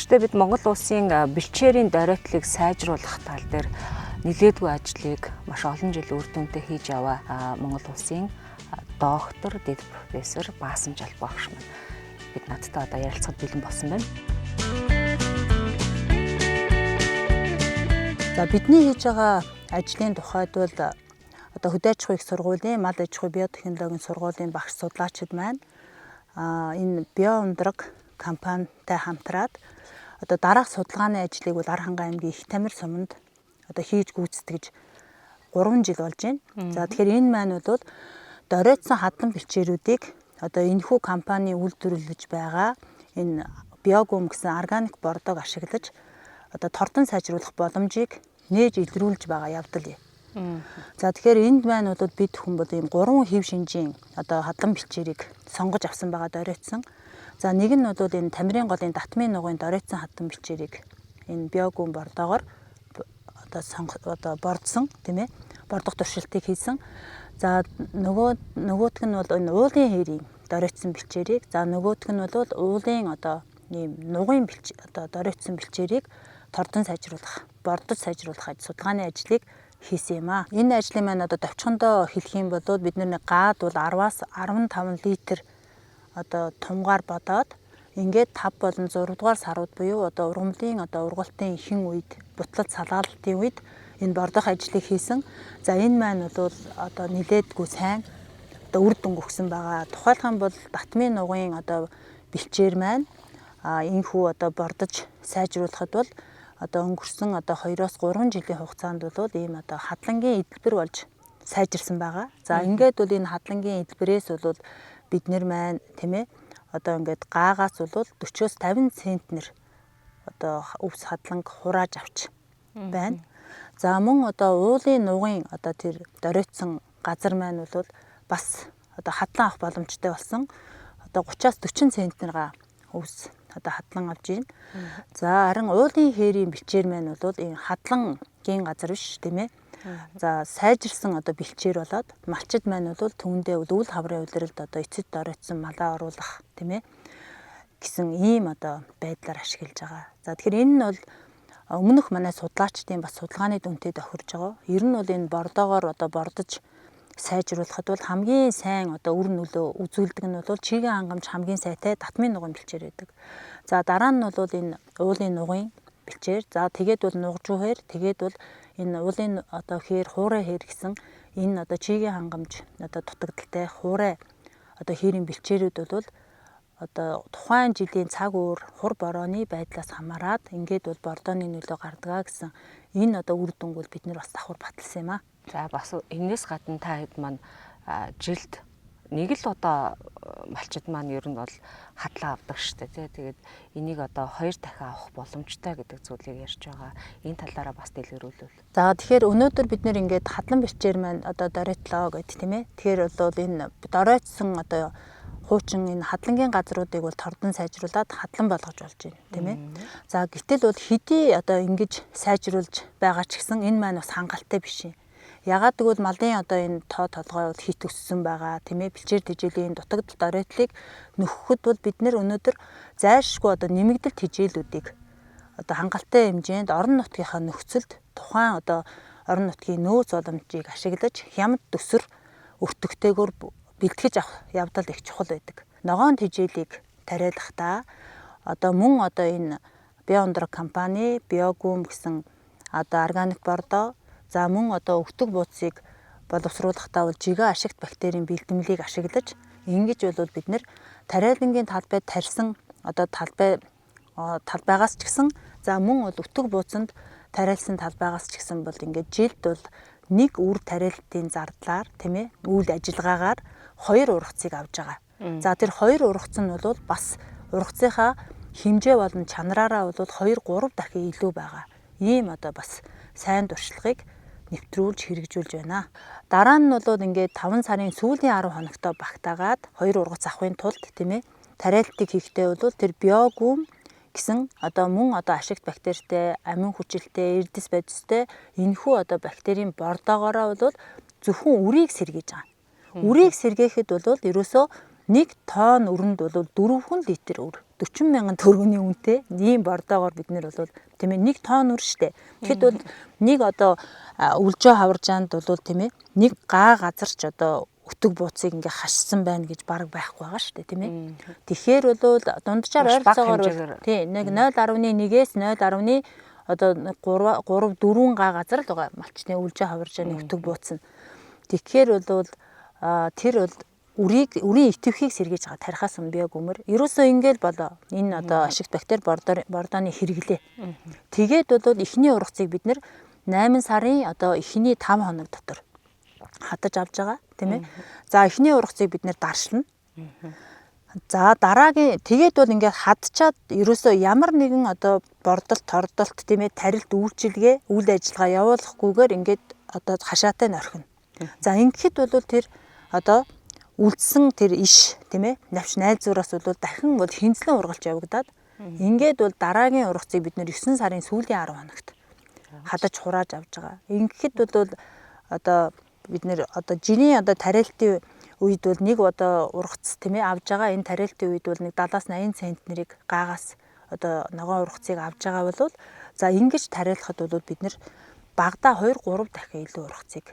Гэхдээ бид Монгол улсын бэлчээрийн доройтлыг сайжруулах тал дээр нэлээдгүй ажлыг маш олон жил үр дүнтэй хийж яваа Монгол улсын доктор, дэд профессор Баасанжал багш маань бид надтай одоо ярилцахад бэлэн болсон байна. За, бидний хийж байгаа ажлын тухайд бол одоо хөдөө аж ахуйн их сургуулийн мал аж ахуй биотехнологийн сургуулийн багш судлаачид маань энэ Биоундраг компанитай хамтраад одоо дараах судалгааны ажлыг бол Архангай аймгийн Их Тамир суманд одоо хийж гүйцэтгэж 3 жил болж байна. За, тэгэхээр энэ маань бол доройтсон хадлан бэлчээрүүдийг одоо энэхүү компани үйлдвэрлэж байгаа энэ биогум гэсэн органик бордог ашиглаж одоо тордон сайжруулах боломжийг нээж илрүүлж байгаа явдал юм. За, тэгэхээр энд маань бол бид хүн бол ийм 3 хэв шинжийн одоо хадлан бэлчээрийг сонгож авсан байгаа доройтсон. За, нэг нь бол энэ Тамирын голын Татмын нугын доройтсон хадлан бэлчээрийг энэ биогум бордоогоор одоо одоо бордсон, тийм ээ, бордох туршилтыг хийсэн. За, нөгөөх нь бол энэ уулын хээрийн доройтсон бэлчээрийг, за нөгөөх нь бол уулын одоо ийм нугын бэлч одоо доройтсон бэлчээрийг тордон сайжруулах, бордож сайжруулах судалгааны ажлыг хийсэн юм аа. Энэ ажлын маань одоо товчхондоо хэлэх юм бол бид нар гаад бол 10-аас 15 литр одоо тунгаар бодоод ингээд 5 болон 6 дугаар сарууд буюу одоо ургамлын одоо ургалтын ихэнх үед, бутлалт салаалтын үед энэ бордох ажлыг хийсэн. За, энэ маань бол одоо нилээдгүй сайн одоо үр дүн өгсөн байгаа. Тухайлах юм бол Татмын нугын одоо бэлчээр маань энэхүү одоо бордож сайжруулахад бол одоо өнгөрсөн одоо 2-оос 3 жилийн хугацаанд бол ийм одоо хадлангийн эдэлбэр болж сайжирсан байгаа. За, ингээд бол энэ хадлангийн эдэлбэрээс бол бид нар маань, тийм ээ, одоо ингээд гаагаас бол 40-оос 50 центнер одоо өвс хадланг хурааж авч байна. За, мөн одоо уулын нугын одоо тэр доройтсон газар маань бол бас одоо хадлан авах боломжтой болсон. Одоо 30-аас 40 центнер га өвс одоо хадлан авч байна. За, харин уулын хээрийн бэлчээр маань бол энэ хадлангийн газар биш, тийм ээ. За, сайжирсан одоо бэлчээр болоод малчид маань бол түүндээ үл хаврын улиралд одоо эцэд доройтсон малаа оруулах, тийм ээ, гэсэн ийм одоо байдлаар ашиглаж байгаа. За, тэгэхээр энэ нь бол өмнөх манай судлаачдын бас судалгааны дүнтэй тохирж байгаа. Ер нь бол энэ бордоогоор одоо бордож сайжруулахад бол хамгийн сайн одоо үр нөлөө үзүүлдэг нь бол чигийн хангамж хамгийн сайтай Татмын нугын бэлчээр байдаг. За, дараа нь бол энэ уулын нугын бэлчээр. За, тэгээд бол нугажуу хээр, тэгээд бол энэ уулын одоо хээр, хуурай хээр гэсэн энэ одоо чигийн хангамж одоо дутагдалтай хуурай одоо хээрийн бэлчээрүүд бол одоо тухайн жилийн цаг үр, хур борооны байдлаас хамаарат ингээд бол бордооны нөлөө гардгаа гэсэн энэ одоо үр дүнг бол бид нар бас давхар баталсан юм аа. За, бас энэс гадна та хэд маань жилд нэг л удаа малчид маань ер нь бол хадлаа авдаг штэ, тий. Тэгээд энийг одоо 2 дахин авах боломжтой гэдэг зүйлийг ярьж байгаа. Энэ талаараа бас дэлгэрүүлвэл. За, тэгэхээр өнөөдөр бид нэр ингээд хадлан бэлчээр маань одоо доройтлоо гэд, тийм ээ. Тэгэхээр бол энэ доройтсон одоо хуучин энэ хадлангийн газруудыг бол тордон сайжруулад хадлан болгож болж байна, тийм ээ. За, гэтэл бол хэдий одоо ингэж сайжруулж байгаа ч гэсэн энэ маань бас хангалттай биш юм. Ягаад гэвэл малын одоо энэ тоо толгой бол хит өссөн байгаа, тийм ээ. Бэлчээр тэжээлийн дутагдал доройтлыг нөхөхөд бол бид нэр өнөөдөр зайлшгүй одоо нэмэгдэл тэжээлүүдийг одоо хангалттай хэмжээнд орон нутгийнхаа нөхцөлд тухайн одоо орон нутгийн нөөц боломжийг ашиглаж хямд төсөр өртөгтэйгээр бэлтгэж авах явдал их чухал байдаг. Ногоон тэжээлийг тариалахдаа одоо мөн одоо энэ Биоундраг компани биогум гэсэн одоо органик бордоо, за мөн одоо өвтөг бууцыг боловсруулахдаа бол жигээ ашигт бактерийн бэлтгэлийг ашиглаж ингэж бол бид нэр тариалангийн талбай тарьсан одоо талбайгаас ч гэсэн, за мөн бол өтөг бууцанд тариалсан талбайгаас ч гэсэн бол ингээд жилд бол нэг үр тариалтын зардлаар, тийм ээ, үйл ажиллагаагаар 2 ургацыг авж байгаа. За, тэр 2 ургац нь бол бас ургацынхаа хэмжээ болон чанараараа бол 2 3 дахин илүү байгаа. Ийм одоо бас сайн туршлагыг нэвтрүүлж хэрэгжүүлж байна. Дараа нь бол ингээд 5 сарын сүүлийн 10 хоногтой багтаагаад 2 ургац авахын тулд, тийм ээ, тариалтыг хийхдээ бол тэр биогум гэсэн одоо мөн одоо ашигт бактеритай, амин хүчилтэй, эрдэс бодистой энэхүү одоо бактерийн бордоогоороо бол зөвхөн үрийг сэргийж байгаа. Үрийг сэргээхэд бол ерөөсөө 1 тонн өрөнд бол 4 литр үр. 40 мянган төгрөгийн үнэтэй ийм бордоогоор бид нэр бол тийм ээ 1 тонн үр штэ. Тэгэхэд бол нэг одоо үлжөө хаваржаанд бол тийм ээ нэг гаа газар ч одоо өтөг бууцыг ингээ хашсан байна гэж баг байхгүй байгаа шүү дээ, тийм ээ. Тэгэхээр бол дунджаар ойролцоогоор тий нэг 0.1-ээс 0.1 одоо 3 3 4 га газар л байгаа малчны үлжээ хаваржааны өтөг бууц нь. Тэгэхээр бол тэр бол үрийг үрийн итэвхийг сэргийж байгаа тарихаас өмнө биогүмэр. Ерөөсөө ингээл болоо. Энэ одоо ашигт бактери бордооны хэрэглээ. Тэгээд бол эхний ургацыг бид нэр 8 сарын одоо эхний 5 хоног дотор хадаж авч байгаа, тийм ээ. За эхний ургацыг бид нэр даршлна. За дараагийн тэгээд бол ингээд хадчаад ерөөсөө ямар нэгэн одоо бордолт, тордолт, тийм ээ, тарилт үйлчилгээ, үйл ажиллагаа явуулахгүйгээр ингээд одоо хашаатай норхино. За ингэхэд бол тэр одоо үлдсэн тэр иш, тийм ээ, навч найзуураас бол дахин бол хинзлэн ургалж явагдаад ингээд бол дараагийн ургацыг бид нэр 9 сарын сүүлийн 10 хоногт хадаж хурааж авч байгаа. Ингэхэд бол одоо бид нэр одоо жирийн одоо тарилтын үед бол нэг одоо ургац, тийм ээ, авж байгаа. Энэ тарилтын үед бол нэг 70-аас 80 центнерийг гаагаас одоо ногоон ургацыг авж байгаа бол за ингэж тариалахад бол бид нэр багадаа 2 3 дахин илүү ургацыг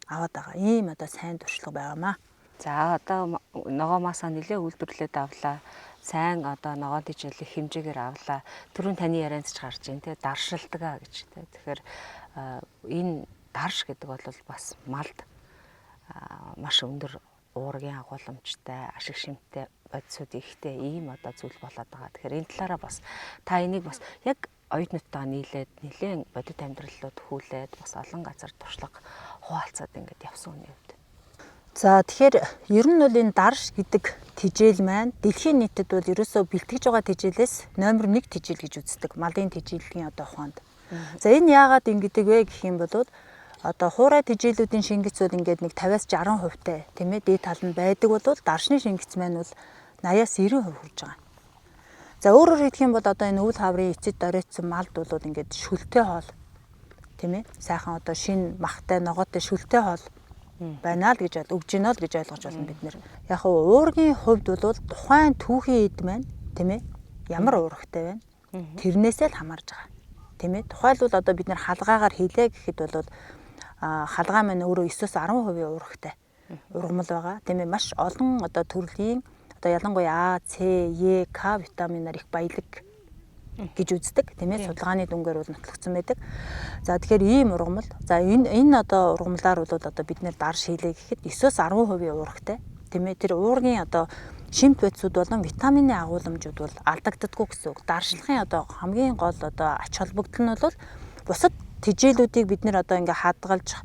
аваад байгаа. Ийм одоо сайн туршлага байгаамаа. За одоо ногоо масаа нэлээ үйлдвэрлээд авлаа. Сайн одоо ногоон тэжээл их хэмжээгээр авлаа. Түрүүн таны ярианд ч гарч ийн те даршилдаг гэж те. Тэгэхээр энэ дарш гэдэг бол бас малд маш өндөр уургийн агуулмжтай, ашиг шимтэй бодисууд ихтэй ийм одоо зүйл болоод байгаа. Тэгэхээр энэ талаараа бас та энийг бас яг оюутнуудтайгаа нийлээд нэлээд бодит амьдралууд хүлээд бас олон газар туршлага хуваалцаад ингээд явсан үний хувьд. За тэгэхээр ер нь бол энэ дарш гэдэг тэжээл маань дэлхийн нийтэд бол ерөөсөө бэлтгэж байгаа тэжээлээс номер 1 тэжээл гэж үздэг. Малын тэжээлийн одоо ухаанд. За энэ яагаад ингэдэг вэ гэх юм бол одоо хуурай тэжээлүүдийн шингэц бол ингээд нэг 50-аас 60% тай, тийм ээ, дээд тал нь байдаг бол даршны шингэц маань бол 80-аас 90% хүрж байгаа. За өөрөөр хэлэх юм бол одоо энэ өвөл хаврын эцэд доройтсон малд бол ингээд шүлтэй хоол, тийм ээ, сайхан одоо шин махтай ногоотой шүлтэй хоол байна л гэж өгж гинэ л гэж ойлгож байна бид нэр. Яг хөө уургийн хувьд бол тухайн түүхийн эд маань, тийм ээ, ямар уурагтай байна тэрнээсээ л хамаарж байгаа. Тийм ээ. Тухайлбал одоо бид нэр халгаагаар хийлээ гэхэд бол халгаа маань өөрөө 9-10% уурагтай ургамал байгаа. Тийм ээ, маш олон одоо төрлийн одоо ялангуяа А, С, Е, К витаминаар их баялаг гэж үздэг. Тийм ээ, судалгааны дүнгээр бол нотлогдсон байдаг. За тэгэхээр ийм ургамал. За энэ одоо ургамлаар бол одоо бид нэр дарш хийлээ гэхэд 9-10% уурагтай. Тийм ээ, тэр уургийн одоо шимт бодисууд болон витамины агуулмжууд бол алдагддаггүй гэсэн үг. Даршлахын одоо хамгийн гол одоо ач холбогдол нь бол бусад тэжээлүүдийг бид нэр одоо ингээ хадгалж,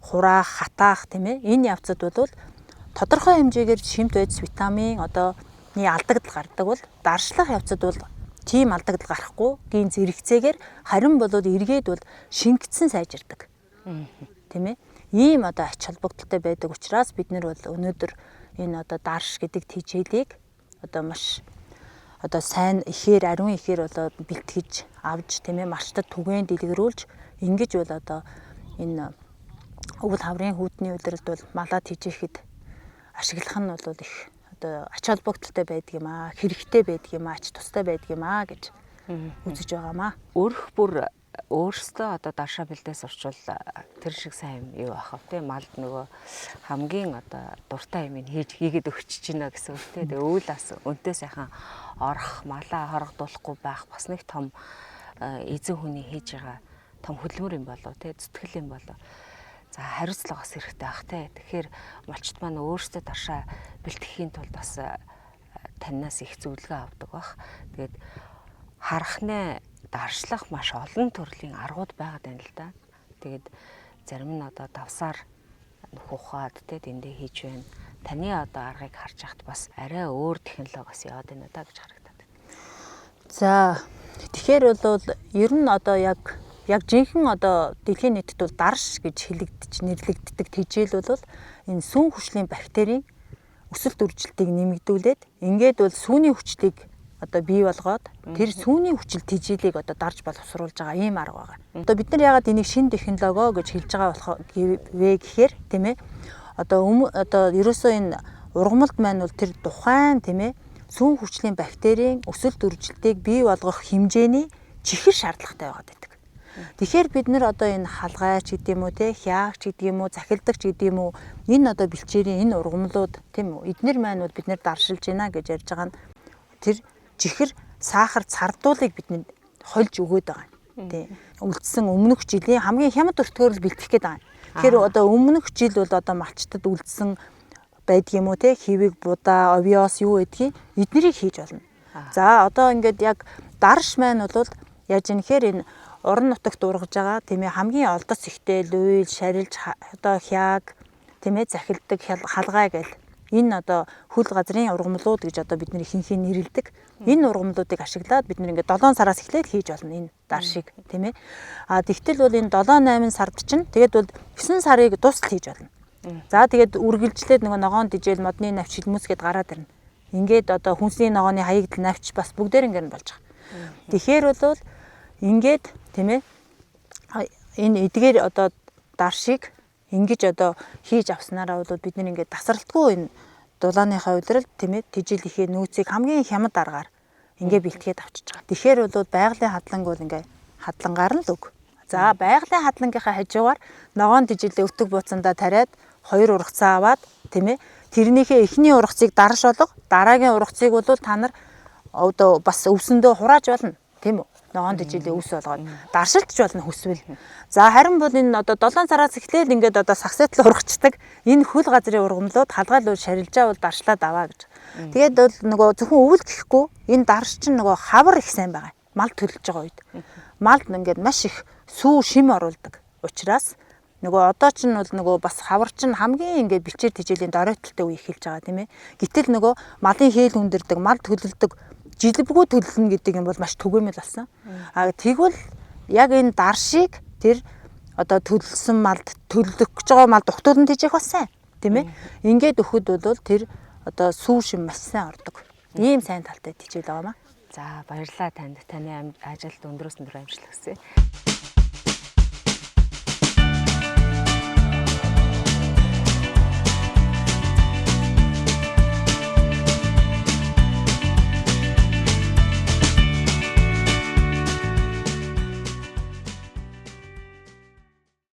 хураах, хатаах, тийм ээ, энэ явцад бол тодорхой хэмжээгээр шимт бодис витамин одоо ний алдагдал гардаг бол даршлах явцад бол тийм алдагдал гарахгүй гин зэрэгцээгээр харин болоод эргээд бол шингэцэн сайжирдаг. Тийм ээ. Ийм одоо ач холбогдолтой байдаг учраас бид нар бол өнөөдөр энэ одоо дарш гэдэг тэжээлийг одоо маш одоо сайн ихээр ариун ихээр болоод бэлтгэж авч, тийм ээ, марчтад түгээн дэлгэрүүлж ингэж бол одоо энэ өвөл хаврын хүүтний улиралд бол малаа тэжээхэд ашиглах нь бол их одоо ач холбогдолтой байдаг юм аа, хэрэгтэй байдаг юм аа, ач тустай байдаг юм аа гэж үзэж байгаамаа. Өрх бүр өөрсдөө одоо даршаа бэлдээс орчвол тэр шиг сайн юм юу ах вэ? Малд нөгөө хамгийн одоо дуртай юм хийгээд өгчөж гинэ гэсэн үг те. Тэгээ өвөл ас өнтэй сайхан орох, малаа хорогдуулахгүй байх бас нэг том эзэн хүний хийж байгаа том хөдөлмөр юм болов те, зүтгэл юм болов. За хариуцлага бас хэрэгтэй ах те. Тэгэхээр малчд маань өөрсдөө даршаа бэлтгэхийн тулд бас танаас их зөвлөгөө авдаг бах. Тэгээд харахнаа даршлах маш олон төрлийн аргууд байгаад байна л да. Тэгээд зарим нь одоо давсаар нөх ухаад те тэндээ хийж байна. Таны одоо аргыг харж байхад бас арай өөр технологи бас яваад байна да гэж харагдаад байна. За тэгэхээр бол ер нь одоо яг жинхэнэ одоо дэлхийн нийтэд бол дарш гэж хэлэгдэж нэрлэгддэг тэжээл бол энэ сүүн хүчлийн бактерийн өсөлт үржилтийг нэмэгдүүлээд ингээд бол сүүний хүчлийг одоо бий болгоод тэр сүүний хүчил тэжээлийг одоо дарж боловсруулж байгаа ийм арга байгаа. Одоо бид нар яагаад энийг шинэ технологи гэж хэлж байгаа болох вэ гэхээр тийм ээ одоо ерөөсөө энэ ургамалд маань бол тэр тухайн тийм ээ сүүн хүчлийн бактерийн өсөлт үржилтийг бий болгох хэмжээний чихэр шаардлагатай байгаад байдаг. Тэгэхээр бид нар одоо энэ халгайч гэдэг юм уу те, хяагч гэдэг юм уу, захилдагч гэдэг юм уу, энэ одоо бэлчээрийн энэ ургамлууд тийм үү, эднэр маань бол бид нэр даршилж байна гэж ярьж байгаа нь тэр чихэр сахар цардуулыг бид хольж өгөөд байгаа юм. Тий. Үлдсэн өмнөх жилийн хамгийн хямд өртгөөр л бэлтгэх гээд байгаа юм. Тэгэхээр одоо өмнөх жил бол одоо малчтад үлдсэн байдаг юм уу те, хэвэг, будаа, овиос юу гэдгийг эднэрийг хийж болно. За одоо ингээд яг дарш маань бол яаж юм гэхээр энэ орон нутагт ургаж байгаа тийм ээ хамгийн олдоц ихтэй луйл, шарилж, одоо хяаг тийм ээ захилдаг, халгай гэл энэ одоо хөл газрын ургамлууд гэж одоо бид нэр ихэнхийг нэрлэдэг. Энэ ургамлуудыг ашиглаад бид нэр ингээд 7 сараас эхлээд хийж болно энэ даршиг тийм ээ. А тэгтэл бол энэ 7 8 сард чинь тэгээд бол 9 сарыг тусал хийж болно. За тэгээд үргэлжлээд нөгөө ногоон дижээл, модны навч, хилмүс гэд гараад ирнэ. Ингээд одоо хүнсний ногооны хаягдал навч бас бүгдээр ингээд болж байгаа. Тэгэхээр бол ингээд тийм ээ энэ эдгээр одоо даршиг ингэж одоо хийж авснараа бол бид нэр ингээд тасралтгүй энэ дулааныхаа удиралд тийм ээ тэжээлийнхээ нөөцийг хамгийн хямд аргаар ингээ бэлтгээд авчиж байгаа. Тэгэхээр бол байгалийн хадланг бол ингээ хадлангаар нь л үг. За байгалийн хадлангийнхаа хажуугаар ногоон тэжээлээ өтөг бууцандаа тариад 2 ургацаа аваад тийм ээ тэрнийхээ эхний ургацыг дарш олго, дараагийн ургацыг бол та нар одоо бас өвсөндөө хурааж болно тийм үү? Ногоон тэжээлээ өвс болгоод даршилтч болно хүсвэл. За харин бол энэ одоо 7 сараас эхлээл ингээд одоо сагсайтал ургацдаг энэ хөл газрын ургамлууд халгаал үл шарилжаа бол даршлаад аваа гэж. Тэгээд бол нөгөө зөвхөн өвөл гэхгүй энэ дарш чинь нөгөө хавар их сайн байгаа. Мал төлж байгаа үед. Малд ингээд маш их сүү шим оруулдаг. Учраас нөгөө одоо чинь бол нөгөө бас хавар чинь хамгийн ингээд бэлчээр тэжээлийн доройтолтой үе эхэлж байгаа тийм ээ. Гэтэл нөгөө малын хээл хүндэрдэг, мал төлөлдөг жилбгүү төлөлнө гэдэг юм бол маш түгээмэл болсон. А тэгвэл яг энэ даршийг тэр одоо төлөлсөн малд төлөх гэж байгаа малд угтуулан тэжээх бас сайн тийм ээ. Ингээд өгөхөд бол тэр одоо сүү шим маш сайн ордог. Ийм сайн талтай тэжээл байгаа маа. За баярлалаа танд. Таны ажилд өндрөөс өндөр амжилт хүсье.